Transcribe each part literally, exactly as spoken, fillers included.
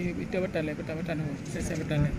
Itu batang leh, batang-batang tu. Sesek batang leh.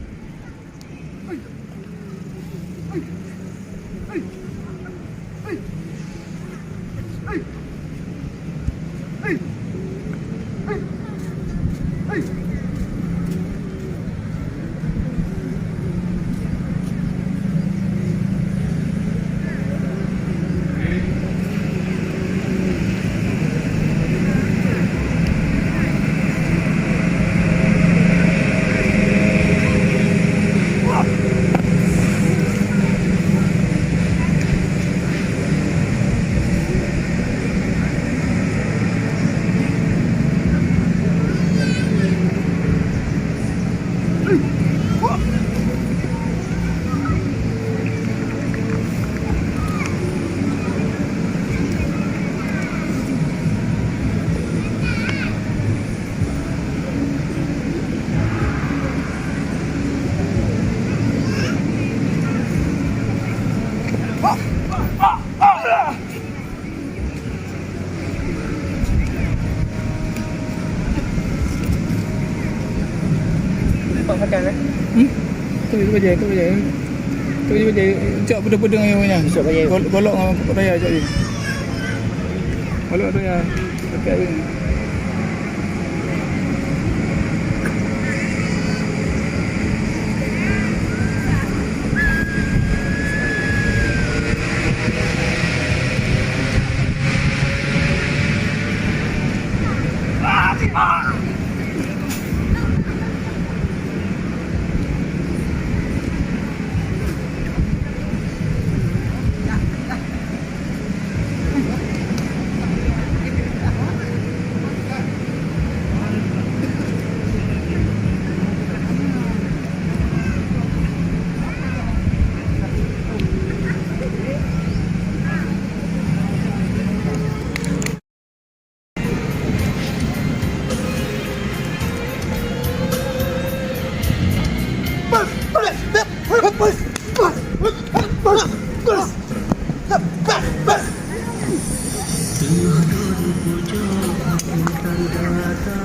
Nampak pakai, eh? Hmm? Tu, tu je, tu je. Tu je, tu je. Cok peudeueng-peudeueng ayunya. Cok ayunya. Gol-, golok dengan pokok raya, cok je. Golok raya. Pakai ayunya.